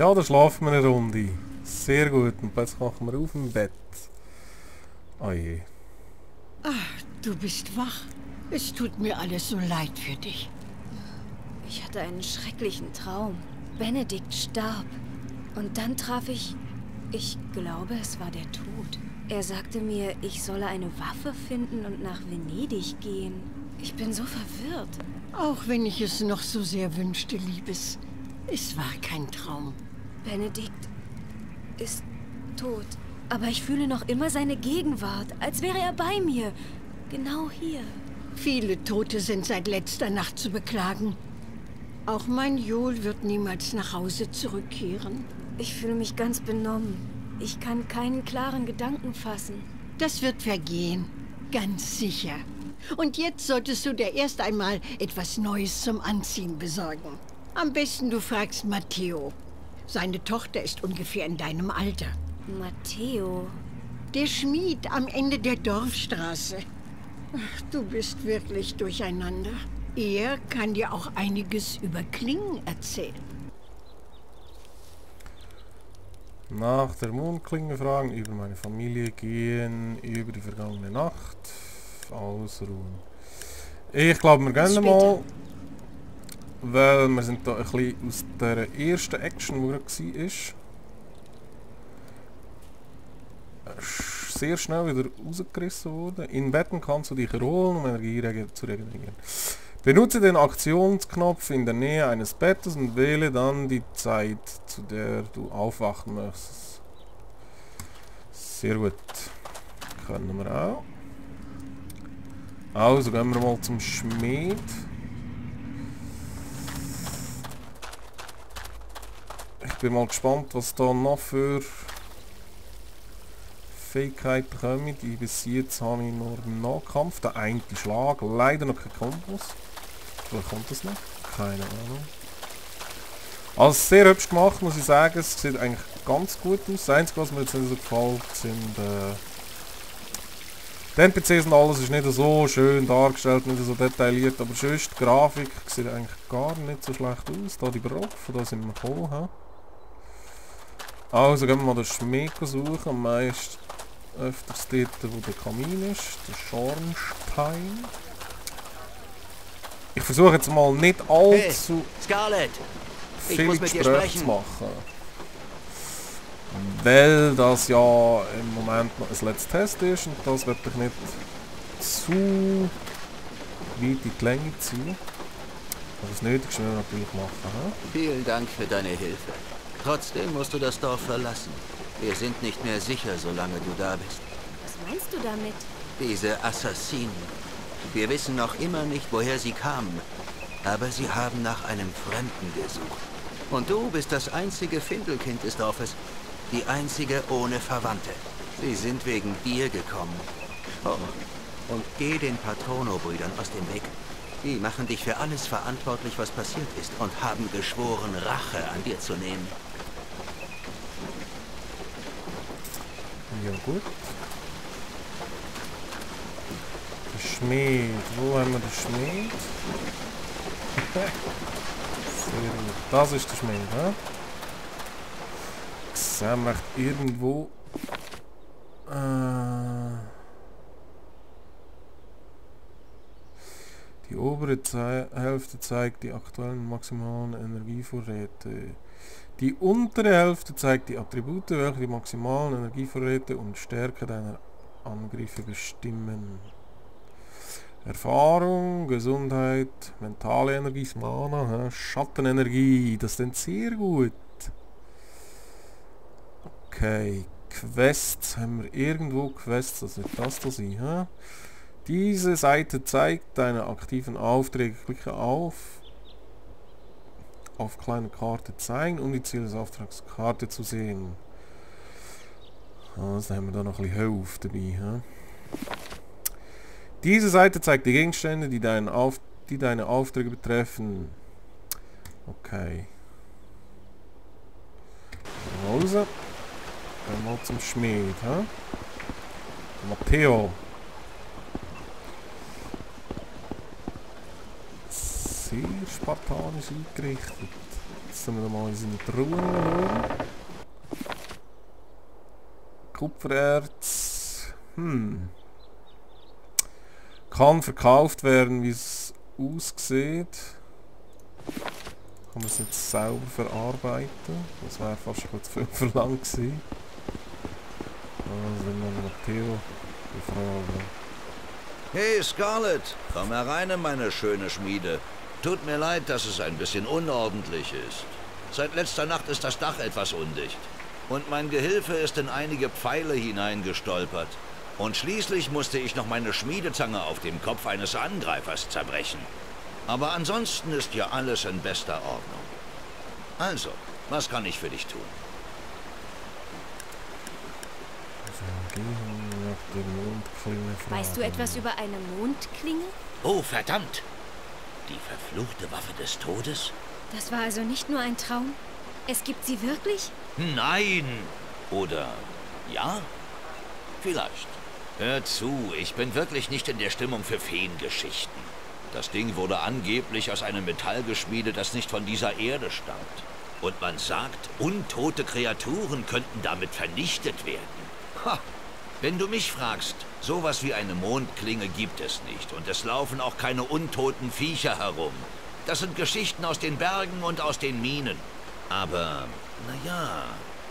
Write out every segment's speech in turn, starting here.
Ja, da schlafen wir eine Runde. Sehr gut. Und jetzt machen wir auf im Bett. Oh je. Du bist wach. Es tut mir alles so leid für dich. Ich hatte einen schrecklichen Traum. Benedikt starb. Und dann traf ich glaube, es war der Tod. Er sagte mir, ich solle eine Waffe finden und nach Venedig gehen. Ich bin so verwirrt. Auch wenn ich es noch so sehr wünschte, Liebes. Es war kein Traum. Benedikt ist tot. Aber ich fühle noch immer seine Gegenwart, als wäre er bei mir. Genau hier. Viele Tote sind seit letzter Nacht zu beklagen. Auch mein Joel wird niemals nach Hause zurückkehren. Ich fühle mich ganz benommen. Ich kann keinen klaren Gedanken fassen. Das wird vergehen. Ganz sicher. Und jetzt solltest du dir erst einmal etwas Neues zum Anziehen besorgen. Am besten du fragst Matteo. Seine Tochter ist ungefähr in deinem Alter. Matteo. Der Schmied am Ende der Dorfstraße. Ach, du bist wirklich durcheinander. Er kann dir auch einiges über Klingen erzählen. Nach der Mondklinge fragen, über meine Familie gehen, über die vergangene Nacht, ausruhen. Ich glaube, wir gehen mal, weil wir sind da ein bisschen aus der ersten Action, die er war, sehr schnell wieder rausgerissen worden. In Betten kannst du dich erholen, um Energie zu regenerieren. Benutze den Aktionsknopf in der Nähe eines Bettes und wähle dann die Zeit, zu der du aufwachen möchtest. Sehr gut. Können wir auch. Also gehen wir mal zum Schmied. Ich bin mal gespannt, was da noch für Fähigkeiten kommen. Die bis jetzt habe ich nur im Nahkampf. Der eine Schlag, leider noch kein Kombos. Vielleicht kommt das noch? Keine Ahnung. Also sehr hübsch gemacht, muss ich sagen. Es sieht eigentlich ganz gut aus. Das Einzige, was mir jetzt nicht so gefällt, sind die NPCs und alles ist nicht so schön dargestellt, nicht so detailliert, aber sonst die Grafik sieht eigentlich gar nicht so schlecht aus. Da die Brocke, von da sind wir gekommen. Also gehen wir mal den Schmied suchen, am meisten öfters dort, wo der Kamin ist, der Schornstein. Ich versuche jetzt mal nicht allzu viel Gespräch zu machen. Weil das ja im Moment noch ein letzter Test ist und das wird ich nicht zu weit in die Länge ziehen. Aber das Nötigste müssen wir natürlich machen. Vielen Dank für deine Hilfe. Trotzdem musst du das Dorf verlassen. Wir sind nicht mehr sicher, solange du da bist. Was meinst du damit? Diese Assassinen. Wir wissen noch immer nicht, woher sie kamen. Aber sie haben nach einem Fremden gesucht. Und du bist das einzige Findelkind des Dorfes. Die einzige ohne Verwandte. Sie sind wegen dir gekommen. Oh. Und geh den Patrono-Brüdern aus dem Weg. Die machen dich für alles verantwortlich, was passiert ist. Und haben geschworen, Rache an dir zu nehmen. Ja gut. Der Schmied. Wo haben wir den Schmied? Sehr gut. Das ist der Schmied, hä? Sehen wir irgendwo... Die obere Hälfte zeigt die aktuellen maximalen Energievorräte. Die untere Hälfte zeigt die Attribute, welche die maximalen Energievorräte und Stärke deiner Angriffe bestimmen. Erfahrung, Gesundheit, mentale Energie, Mana, Schattenenergie, das ist dann sehr gut. Okay, Quests, haben wir irgendwo Quests, das wird das da sein, hä? Diese Seite zeigt deine aktiven Aufträge. Klicke auf kleine Karte zeigen, um die Ziele des Auftragskarte zu sehen. Also haben wir da noch ein bisschen Hilfe dabei. He? Diese Seite zeigt die Gegenstände, die deine Aufträge betreffen. Okay. Also. Gehen wir mal zum Schmied. He? Matteo. Sehr spartanisch eingerichtet. Jetzt müssen wir mal in seine Truhen schauen. Kupfererz. Kann verkauft werden, wie es aussieht. Kann man es nicht selber verarbeiten. Das wäre fast schon zu viel verlangt gewesen. Also dann haben wir Matteo die Frage. Hey Scarlett, komm herein in meine schöne Schmiede. Tut mir leid, dass es ein bisschen unordentlich ist. Seit letzter Nacht ist das Dach etwas undicht. Und mein Gehilfe ist in einige Pfeile hineingestolpert. Und schließlich musste ich noch meine Schmiedezange auf dem Kopf eines Angreifers zerbrechen. Aber ansonsten ist ja alles in bester Ordnung. Also, was kann ich für dich tun? Weißt du etwas über eine Mondklinge? Oh, verdammt! Die verfluchte Waffe des Todes? Das war also nicht nur ein Traum? Es gibt sie wirklich? Nein! Oder ja? Vielleicht. Hör zu, ich bin wirklich nicht in der Stimmung für Feengeschichten. Das Ding wurde angeblich aus einem Metall geschmiedet, das nicht von dieser Erde stammt. Und man sagt, untote Kreaturen könnten damit vernichtet werden. Ha! Wenn du mich fragst, sowas wie eine Mondklinge gibt es nicht. Und es laufen auch keine untoten Viecher herum. Das sind Geschichten aus den Bergen und aus den Minen. Aber, naja,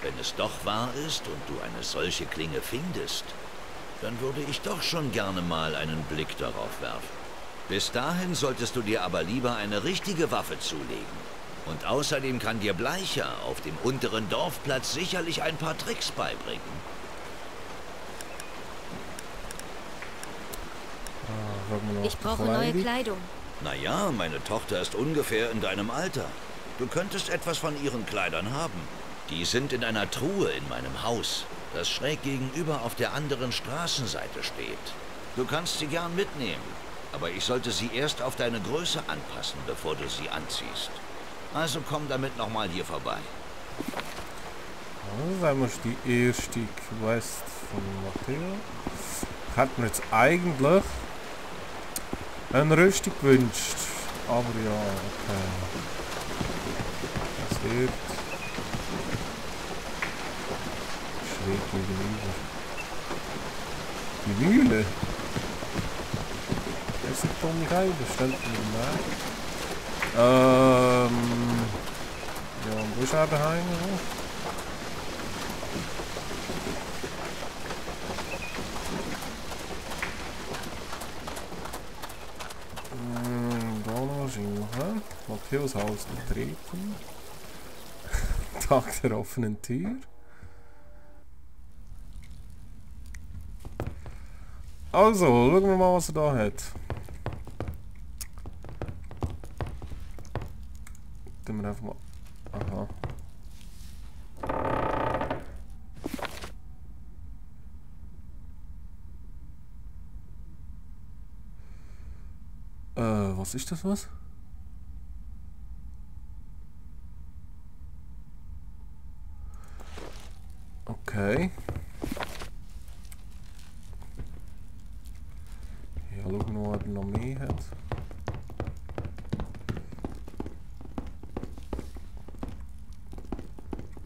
wenn es doch wahr ist und du eine solche Klinge findest, dann würde ich doch schon gerne mal einen Blick darauf werfen. Bis dahin solltest du dir aber lieber eine richtige Waffe zulegen. Und außerdem kann dir Bleicher auf dem unteren Dorfplatz sicherlich ein paar Tricks beibringen. Ich brauche neue Kleidung. Naja, meine Tochter ist ungefähr in deinem Alter. Du könntest etwas von ihren Kleidern haben. Die sind in einer Truhe in meinem Haus, das schräg gegenüber auf der anderen Straßenseite steht. Du kannst sie gern mitnehmen, aber ich sollte sie erst auf deine Größe anpassen, bevor du sie anziehst. Also komm damit nochmal hier vorbei. Das ist einmal die erste Quest von Matteo. Hat mir jetzt eigentlich eine Rüstung gewünscht. Aber ja, okay. Das wird schräg gegenüber. Die Mühle. Das ist ein dummer Geil, das stellt mir den Weg. Ja, und wo ist er daheim? Da noch wahrscheinlich, hä? Matthäus Haus betreten. Tag der offenen Tür. Also, schauen wir mal, was er da hat. Tun wir einfach mal. Aha. Was ist das was? Okay. Ja, schauen wir mal, ob er noch mehr hat.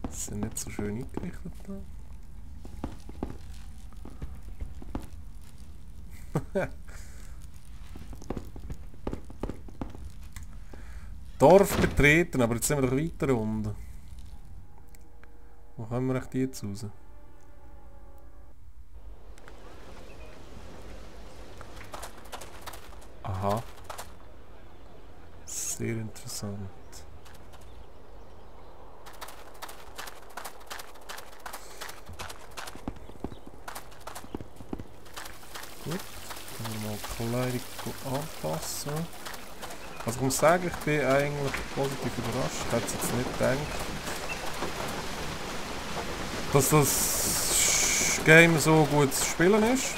Das sind nicht so schön eingerichtet da. Dorf betreten, aber jetzt sind wir doch weiter unten. Wo kommen wir echt jetzt raus? Aha. Sehr interessant. Gut, dann mal die Kleidung anpassen. Also ich muss sagen, ich bin eigentlich positiv überrascht. Ich hätte es jetzt nicht gedacht, dass das Game so gut zu spielen ist.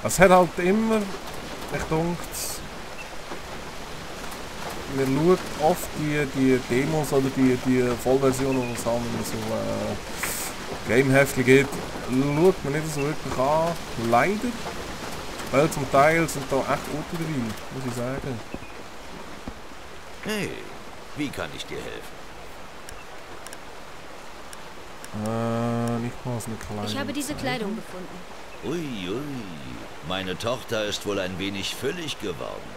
Es hat halt immer, ich denke, man schaut oft die Demos oder die Vollversionen, die es haben, wenn es so Gameheftchen gibt, schaut man nicht so wirklich an, leider. Weil zum Teil sind da echt gute dabei, muss ich sagen. Hey, Wie kann ich dir helfen? Nicht mal so eine Kleidung. Ich habe diese Kleidung gefunden. Ui, ui. Meine Tochter ist wohl ein wenig füllig geworden.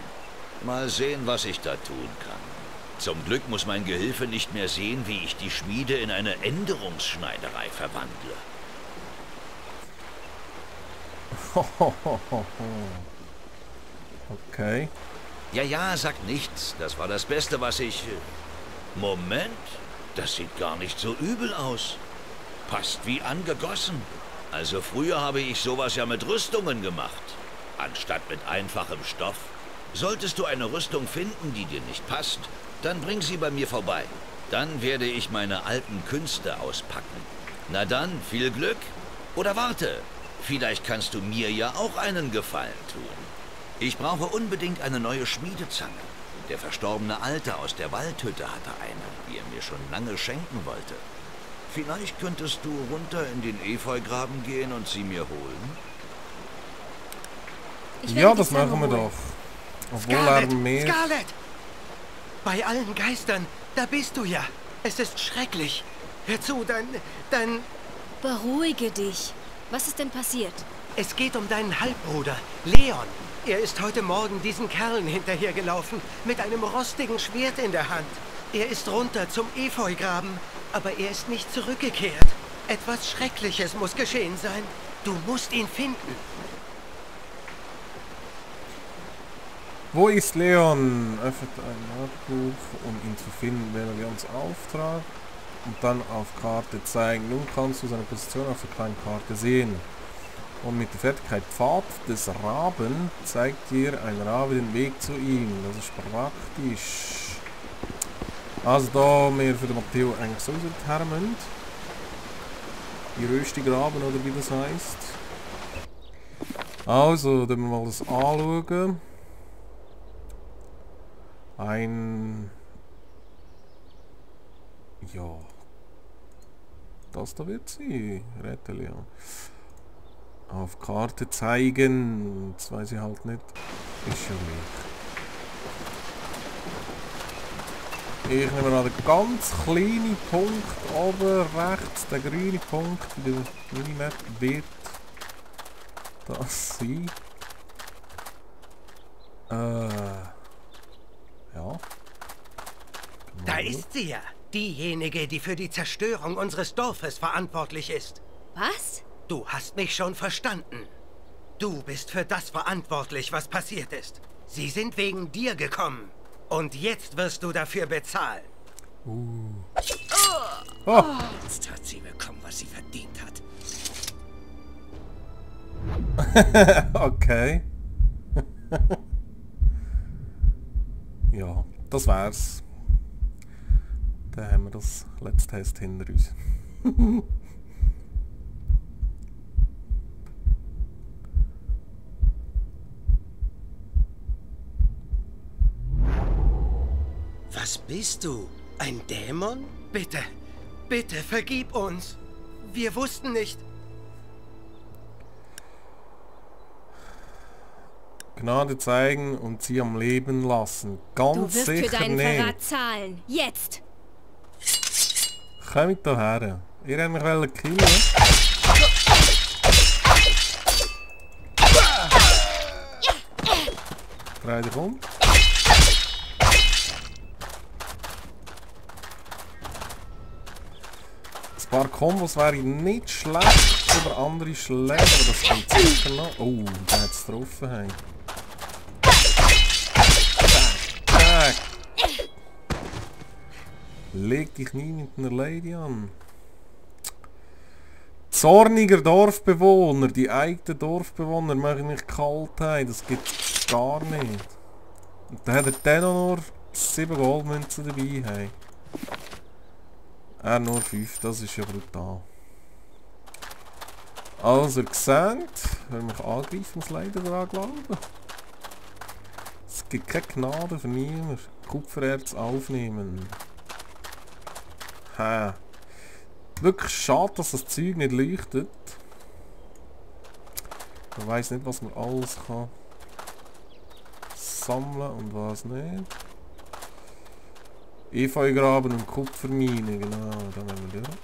Mal sehen, was ich da tun kann. Zum Glück muss mein Gehilfe nicht mehr sehen, wie ich die Schmiede in eine Änderungsschneiderei verwandle. Okay. Ja, sag nichts. Das war das Beste, was ich... Moment, das sieht gar nicht so übel aus. Passt wie angegossen. Also früher habe ich sowas ja mit Rüstungen gemacht, anstatt mit einfachem Stoff. Solltest du eine Rüstung finden, die dir nicht passt, dann bring sie bei mir vorbei. Dann werde ich meine alten Künste auspacken. Na dann, viel Glück. Oder warte, vielleicht kannst du mir ja auch einen Gefallen tun. Ich brauche unbedingt eine neue Schmiedezange. Der verstorbene Alte aus der Waldhütte hatte eine, die er mir schon lange schenken wollte. Vielleicht könntest du runter in den Efeugraben gehen und sie mir holen? Ja, das machen wir doch. Obwohl Scarlet, er mehr... Scarlet! Bei allen Geistern, da bist du ja. Es ist schrecklich. Hör zu, dein... Beruhige dich. Was ist denn passiert? Es geht um deinen Halbbruder, Leon. Er ist heute Morgen diesen Kerlen hinterhergelaufen, mit einem rostigen Schwert in der Hand. Er ist runter zum Efeugraben, aber er ist nicht zurückgekehrt. Etwas Schreckliches muss geschehen sein. Du musst ihn finden. Wo ist Leon? Öffnet ein Notbuch, um ihn zu finden, wäre Leons Auftrag. Und dann auf Karte zeigen. Nun kannst du seine Position auf der kleinen Karte sehen. Und mit der Fertigkeit Pfad des Raben zeigt dir ein Rabe den Weg zu ihm. Das ist praktisch. Also da wir für den Matteo eigentlich sowieso her müssen. Die röstige Raben oder wie das heisst. Also, dann wir mal das anschauen. Ja. Das da wird sie. Rette Leon. Auf Karte zeigen. Das weiß ich halt nicht. Ist schon gleich. Ich nehme mal den ganz kleinen Punkt oben rechts. Der grüne Punkt bei der Minimap wird das sein. Ja. Da ist sie ja. Diejenige, die für die Zerstörung unseres Dorfes verantwortlich ist. Was? Du hast mich schon verstanden. Du bist für das verantwortlich, was passiert ist. Sie sind wegen dir gekommen. Und jetzt wirst du dafür bezahlen. Oh. Jetzt hat sie bekommen, was sie verdient hat. Okay. Ja, das wär's. Dann haben wir das letzte Test hinter uns. Was bist du? Ein Dämon? Bitte, bitte vergib uns. Wir wussten nicht. Gnade zeigen und sie am Leben lassen. Ganz Du wirst sicher für deinen nicht. Verrat zahlen. Jetzt! Kommt da her. Ihr habt mich wollen killen. Drei dich um. Ein paar Kombos wären nicht schlecht, oder andere schlecht, aber das kommt sicher noch. Oh, der hat es getroffen. Hey. Leg dich nie mit einer Lady an. Zorniger Dorfbewohner, die eigenen Dorfbewohner machen mich kalt haben, das gibt's gar nicht. Und dann hat er dann auch nur 7 Goldmünzen dabei. Hey. Er nur 5, das ist ja brutal. Also, ihr seht, wer mich angreift, muss leider daran glauben. Es gibt keine Gnade für niemand. Kupfererz aufnehmen. Ha. Wirklich schade, dass das Zeug nicht leuchtet. Man weiss nicht, was man alles kann sammeln und was nicht. Efeugraben und Kupfermine, genau, da werden wir durch.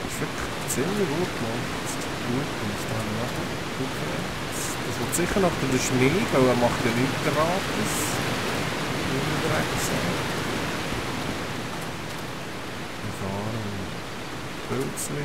Das ist wirklich ziemlich gut gemacht. Gut, und ich da noch. Das wird sicher noch der Schmied, weil er macht ja nichts gratis. Wir fahren Pilzli.